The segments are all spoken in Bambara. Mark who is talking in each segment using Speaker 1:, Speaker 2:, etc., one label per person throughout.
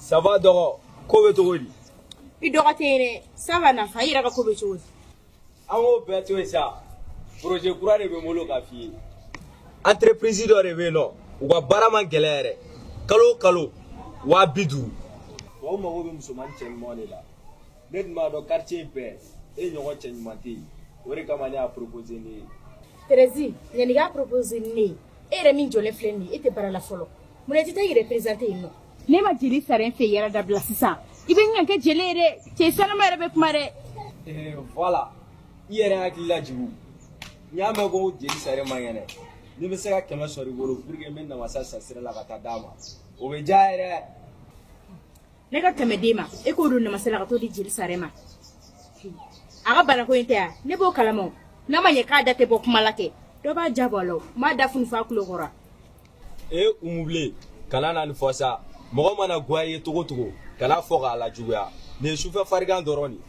Speaker 1: Ça va dɔgɔ, ko bɛ cogo di?
Speaker 2: I dɔgɔ tɛ yen dɛ, ça va nafa, i yɛrɛ ka ko bɛ cogo di?
Speaker 1: An k'o bɛɛ to yen sa, projet kura de bɛ n bolo k'a f'i ye. Entreprise dɔ de bɛ yen nɔ, u ka baara man gɛlɛn yɛrɛ, kalo o kalo 50 000. Wa u mago bɛ musomanin cɛ ɲuman de la. Ne dun b'a dɔn quartier bɛɛ, e ɲɔgɔn cɛ ɲuman tɛ yen. O de kama ne y'a proposer ne ye.
Speaker 2: Thérèse, yanni i k'a proposer ne ye, e yɛrɛ min jɔlen filɛ nin ye, e tɛ baara la fɔlɔ. Munna i tɛ taa i yɛrɛ présenter yen nɔ? Ne ma jeli sara fɛ yɛrɛ dabila sisan. I bɛ ɲɛ kɛ jeli ye dɛ, cɛ sanuma yɛrɛ bɛ kuma dɛ.
Speaker 1: Voilà, i yɛrɛ hakili lajigin. N y'a mɛn ko jeli sare man kɛnɛ. N'i bɛ se ka 100 sɔrɔ i bolo pour que n bɛ namasa san sira la ka taa d'a ma. O bɛ diya yɛrɛ.
Speaker 2: Ne ka 100 d'e ma, e k'o don namasa la ka t'o di jeli sare ma. A ka banako in tɛ yan, ne b'o kalama. N'a ma ɲɛ k'a da tɛ bɔ kuma la kɛ, dɔ b'a jabɔ a la o, n b'a da funfun a tulo kɔrɔ.
Speaker 1: E Umu bilen, kana na nin fɔ sa. Mɔgɔ mana goya i ye cogo o cogo, kana fɔ k'a lajuguya. Nin ye sufɛ farigan dɔrɔn de ye.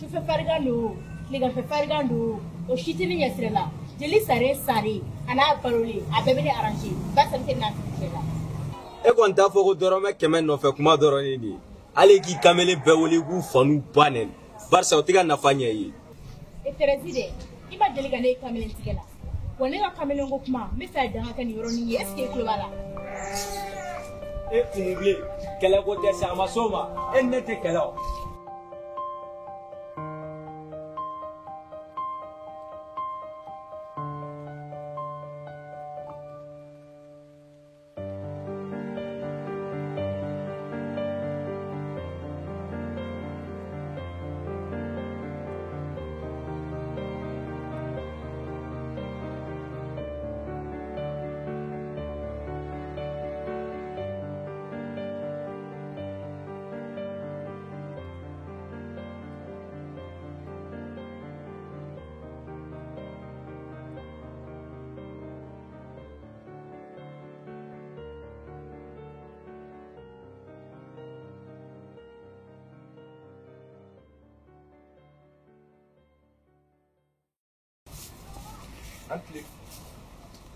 Speaker 2: Sufɛ farigan don, tileganfɛ farigan don, o si tɛ ne ɲɛ sira la. Jeli sare sare, a n'a balolen, a bɛɛ bɛ ne arranger. Barisa ne tɛ n'a cɛ la.
Speaker 1: E kɔni t'a fɔ ko dɔrɔmɛ 100 nɔfɛ kuma dɔrɔn ye nin ye. Hali k'i kamalen bɛɛ wele i k'u fa n'u ba nɛni. Barisa o tɛ ka nafa ɲɛ i ye.
Speaker 2: E Thérèse dɛ, i ma deli ka ne ye kamalen tigɛ la. Wa ne ka kamalen ko kuma, n bɛ fɛ a dan ka kɛ nin yɔrɔnin ye. Est ce que e tulo b'a la?
Speaker 1: E Umu bilen, kɛlɛ ko tɛ sa, a ma s'o ma. E ni ne tɛ kɛlɛ o.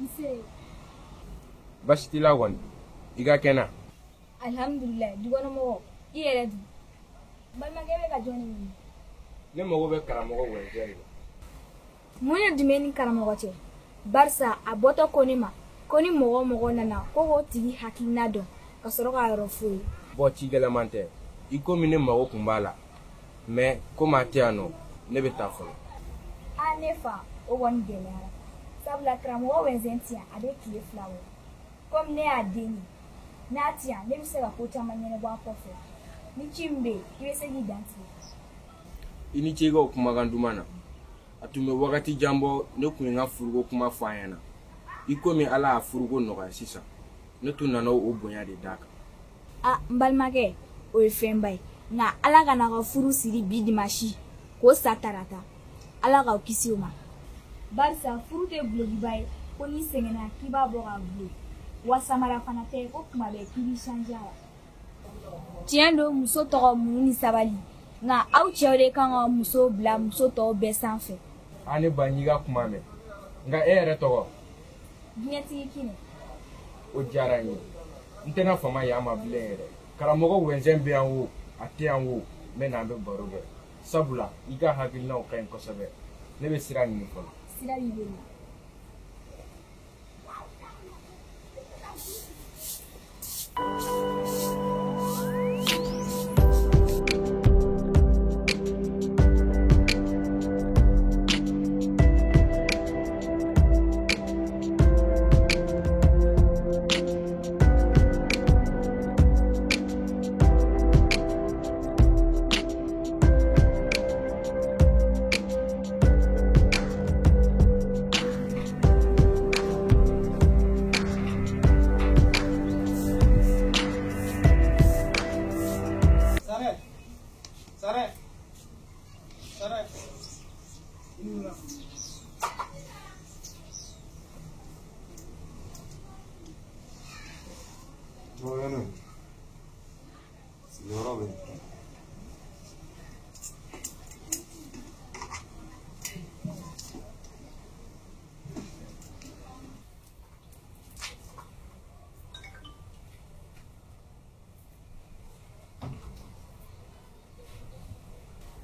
Speaker 3: Nse.
Speaker 4: Baasi t'i la kɔni, i ka kɛnɛ?
Speaker 3: Alhamdulilayi, dukɔnɔmɔgɔw, i yɛrɛ dun? Balimakɛ bɛ ka jɔn de ɲini?
Speaker 4: Ne mago bɛ karamɔgɔ Wɛnzɛn de la.
Speaker 3: Mun de dun bɛ ni karamɔgɔ cɛ? Barisa a bɔtɔ ko ne ma ko ni mɔgɔ o mɔgɔ nana ko k'o tigi hakilina dɔn ka sɔrɔ k'a yɔrɔ f'u ye.
Speaker 4: Bɔn ci gɛlɛman tɛ, i komi ne mago tun b'a la, mais komi a tɛ yan nɔ, ne bɛ taa fɔlɔ.
Speaker 3: A ne fa, o kɔni gɛlɛyara. Sabula karamɔgɔ Wɛnzɛn ti yan, a bɛ tile 2 bɔ. Komi ne y'a den ye, n'a ti yan, ne bɛ se ka ko caman ɲɛnabɔ a kɔfɛ. Ni ci min bɛ yen, i bɛ se k'i dantigɛ.
Speaker 4: I ni ce i ka o kumakan duman na. A tun bɛ wagati jan bɔ, ne tun ye n ka furuko kuma fɔ a ɲɛna. I komi Ala y'a furuko nɔgɔya sisan, ne tun nana o bonya de d'a kan.
Speaker 3: A n balimakɛ, o ye fɛnba ye. Nka Ala kana ka furu siri bi dimanche k'o sa tarata. Ala k'aw kisi o ma. Barisa furu tɛ gulokiba ye ko n'i sɛgɛnna k'i b'a bɔ k'a gulo. Wa samara fana tɛ ko kuma bɛɛ k'i b'i changer a la. Tiɲɛ don, muso tɔgɔ muɲu ni sabali. Nka aw cɛw de kan ka muso bila muso tɔw bɛɛ sanfɛ.
Speaker 4: A ne ba, n y'i ka kuma mɛn. Nka e yɛrɛ tɔgɔ?
Speaker 3: Diɲɛtigi Kinɛ.
Speaker 4: O diyara n ye. N tɛna fama yan ma bilen yɛrɛ. Karamɔgɔ Wɛnzɛn bɛ yan o, a tɛ yan o, n bɛ na an bɛ baro kɛ. Sabula i ka hakilinaw ka ɲi kosɛbɛ. Ne bɛ sira ɲini fɔlɔ.
Speaker 3: Sira b'i bolo.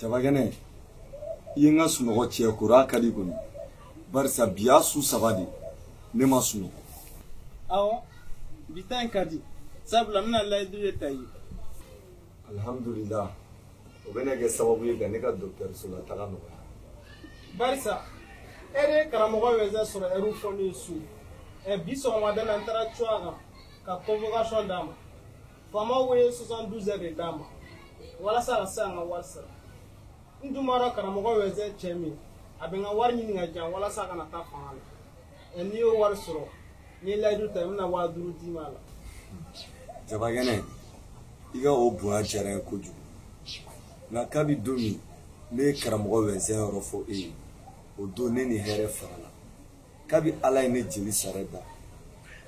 Speaker 5: Jabakɛnɛ, i ye n ka sunɔgɔ tiɲɛ kora ka di kɔni. Barisa bi y'a su saba de, ne ma sunɔgɔ.
Speaker 6: Awɔ, bi ta in ka di. Sabula n bɛna layidu de ta i ye.
Speaker 5: Alhamdulillah, o bɛna kɛ sababu ye ka ne ka dɔgɔtɔrɔso la taga nɔgɔya.
Speaker 6: Barisa, e de ye karamɔgɔ wɛzɛ sɔrɔ ɛriw fɔ ne ye su. Bi sɔgɔmada la n taara cu a kan ka convocation d'a ma. Faamaw ye 72 heures de d'a ma walasa a ka se ka n ka wari sara. N dun b'a dɔn karamɔgɔ wɛzɛ cɛ min, a bɛ n ka wari ɲini ka di yan walasa a kana taa fanga la. N'i y'o wari sɔrɔ, n'i ye layidu ta, i bɛna 5000 d'i ma a la.
Speaker 5: Jabakɛnɛ, i ka o bonya diyara n ye kojugu. Nka kabi don min ne ye karamɔgɔ wɛzɛn yɔrɔ fɔ e ye, o don ne ni hɛrɛ farala. Kabi Ala ye ne jeli sara da,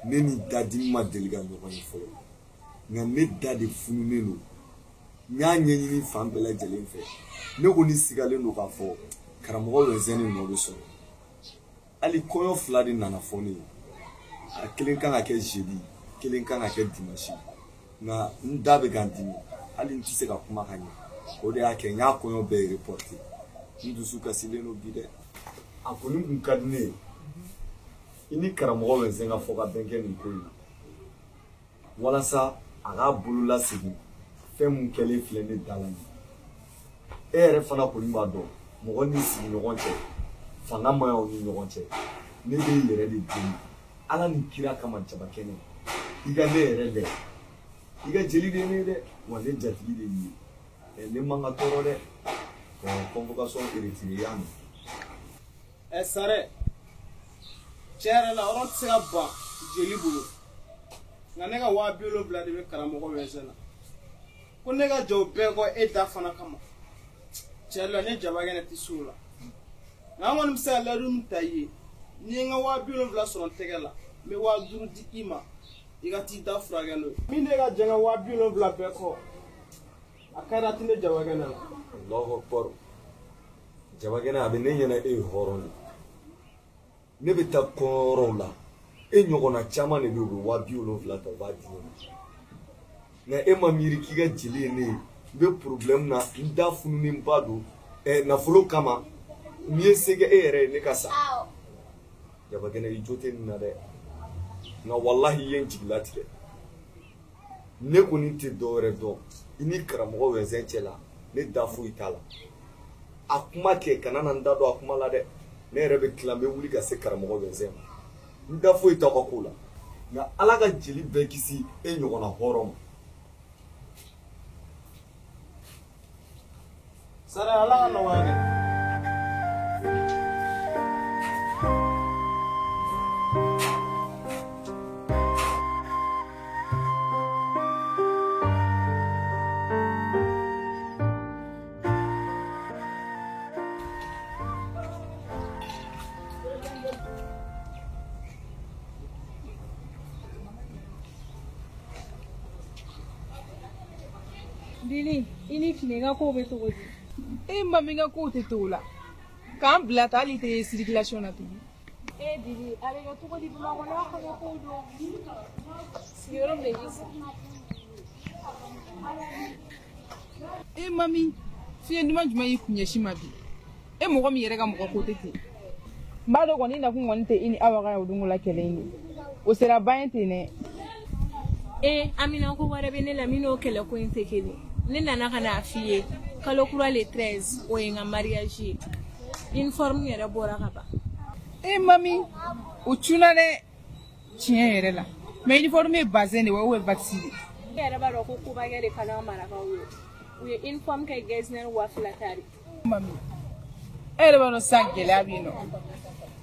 Speaker 5: ne ni dadimi ma deli ka ɲɔgɔn ye fɔlɔ. Nka ne da de fununen don. N y'a ɲɛɲini fan bɛɛ lajɛlen fɛ. Ne kɔni sigalen don k'a fɔ karamɔgɔ wɛzɛn de nɔ bɛ sɔrɔ. Hali kɔɲɔ fila de nana fɔ ne ye. A kelen kan ka kɛ jeudi, kelen kan ka kɛ dimanche. Nka n da bɛ ka n dimi, hali n tɛ se ka kuma ka ɲɛ. O de y'a kɛ n y'a kɔɲɔ bɛɛ reporté. N dusu kasilen don bi dɛ. A kɔni kun ka di ne ye i ni karamɔgɔ wɛzɛn ka fɔ ka bɛn kɛ nin ko in na, walasa a k'a bolo lasegin fɛn mun kɛlen filɛ ne da la nin. E yɛrɛ fana kɔni b'a dɔn mɔgɔ n'i sigiɲɔgɔn cɛ fanga man ɲi aw ni ɲɔgɔn cɛ. Ne b'i yɛrɛ de deli Ala ni kira kama Jabakɛnɛ, i ka ne yɛrɛ lɛ. I ka jeli de ye ne ye dɛ, wa ne jatigi de y'i ye. Ne man ka tɔɔrɔ dɛ. Convocation retirée y'a mɛn.
Speaker 6: Sarɛ, tiɲɛ yɛrɛ la yɔrɔ tɛ se ka ban jeli bolo. Nka ne ka 70,000 de bɛ karamɔgɔ wɛzɛn na. Ko ne ka jɔ o bɛɛ kɔ e da fana kama. Tiɲɛ yɛrɛ la ne Jabakɛnɛ tɛ se o la. Nka an kɔni bɛ se ka layidu min ta i ye, n'i ye n ka 70,000 sɔrɔ n tɛgɛ la, n bɛ 5000 di i ma, i ka t'i da furakɛ n'o ye. Min de ka jɛ n ka 70,000 bɛɛ kɔ, a ka di a tɛ ne Jabakɛnɛ la.
Speaker 5: Allahu akbar. Jabakɛnɛ, a bɛ ne ɲɛna e ye hɔrɔn de ye. Ne bɛ taa kɔɲɔyɔrɔw la, e ɲɔgɔnna caman de bɛ yen, u bɛ 70,000 ta u b'a di ne ma. Nka e ma miiri k'i ka jeli ye ne ye, n bɛ problème na, n da fununenba don nafolo kama, n'i ye se kɛ e yɛrɛ ye ne ka sa. Jabakɛnɛ, i jo tɛ nin na dɛ. Nka walahi i ye n jigi latigɛ. Ne kɔni tɛ dɔwɛrɛ dɔn i ni karamɔgɔ wɛzɛn cɛ la, ne da foyi t'a la. A kuma kɛ, kana na n da don a kuma la dɛ. Ne yɛrɛ bɛ tila, n bɛ wuli ka se karamɔgɔ wɛzɛn ma. N da foyi t'aw ka ko la. Nka Ala ka jeli bɛɛ kisi e ɲɔgɔnna hɔrɔn ma.
Speaker 6: Sarɛ, Ala ka nɔgɔya kɛ.
Speaker 7: Dili, i ni tile, n ka kow bɛ cogo di?
Speaker 8: E ma min ka kow tɛ to la. K'an bila ta hali tɛ circulation na tugun.
Speaker 7: E Dili, a bɛ kɛ cogo di Bamakɔ n'a kɔnɔ kow don? Sigiyɔrɔ min y'i sigi.
Speaker 8: E mami, fiɲɛ duman jumɛn y'i kun ɲɛsin ma bi? E mɔgɔ min yɛrɛ ka mɔgɔ ko tɛ ten. N b'a dɔn kɔni i nakun kɔni tɛ i ni Awa ka o donko la kɛlɛ in ye. O sera ban ye ten dɛ.
Speaker 7: E Amina, ko wɛrɛ bɛ ne la min n'o kɛlɛ ko in tɛ kelen. Ne nana ka n'a f'i ye kalo kura le 13, o ye n ka mariage ye. Uniforme yɛrɛ bɔra ka ban.
Speaker 8: E mami, o cunna dɛ. Tiɲɛ yɛrɛ la. Mais uniforme ye bazin de wa ou bien waxi de?
Speaker 7: E yɛrɛ b'a dɔn ko kobakɛ de ka d'an marakaw ye. U ye uniforme kɛ Getzner 2000 ta de.
Speaker 8: Mami, e yɛrɛ b'a dɔn sisan gɛlɛya bɛ yen nɔ.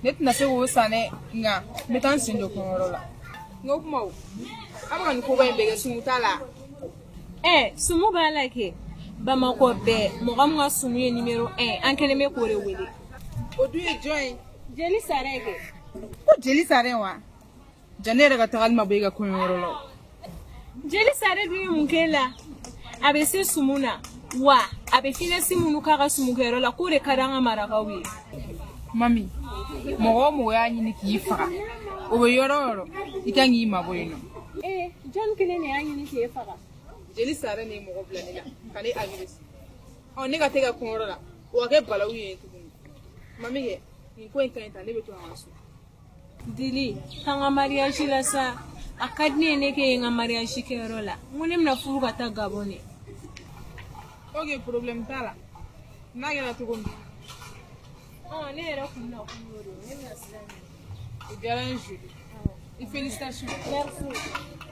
Speaker 8: Ne tɛna se k'o san dɛ, nka n bɛ taa n sen don kɔɲɔyɔrɔ la. N ko kuma o, an bɛ ka nin koba in bɛɛ kɛ sumu t'a la.
Speaker 7: Sumu b'a la kɛ. Bamakɔ bɛɛ, mɔgɔ min ka sumu ye numéro 1, an kɛlen bɛ k'o de wele.
Speaker 8: O dun ye jɔn ye?
Speaker 7: Jeli Sarɛ kɛ.
Speaker 8: Ko jeli Sarɛ wa? Ja ne yɛrɛ ka tagali ma bɔ e ka kɔɲɔyɔrɔ la.
Speaker 7: Jeli Sarɛ dun ye mun k'e la? A bɛ se sumu na, wa a bɛ finɛsi minnu k'a ka sumukɛyɔrɔ la, k'o de ka d'an ka marakaw ye.
Speaker 8: Mami, mɔgɔ o mɔgɔ y'a ɲini k'i faga, o bɛ yɔrɔ o yɔrɔ, i kan k'i mabɔ yen nɔ.
Speaker 7: Jɔnni kelen de y'a ɲini k'e faga?
Speaker 8: Jeli Sarɛ de ye mɔgɔ bila ne la ka ne agressé. Ɔ ne ka t'e ka kɔɲɔyɔrɔ la o ka kɛ balawu ye tuguni. Mami kɛ nin ko in ka ɲi tan, ne bɛ to an ka so.
Speaker 7: Dili, k'an ka mariage la sa. A ka di ne ye ne k'e ye n ka mariage kɛyɔrɔ la. N ko ne bɛna furu ka taa Gabon de.
Speaker 8: Ok, problème t'a la. N'a kɛra cogo min.
Speaker 7: Ɔ ne yɛrɛ kun bɛna kuma o de, ne bɛna sira ɲini.
Speaker 8: O diyara n ye Julie. I félicitations.
Speaker 7: Merci.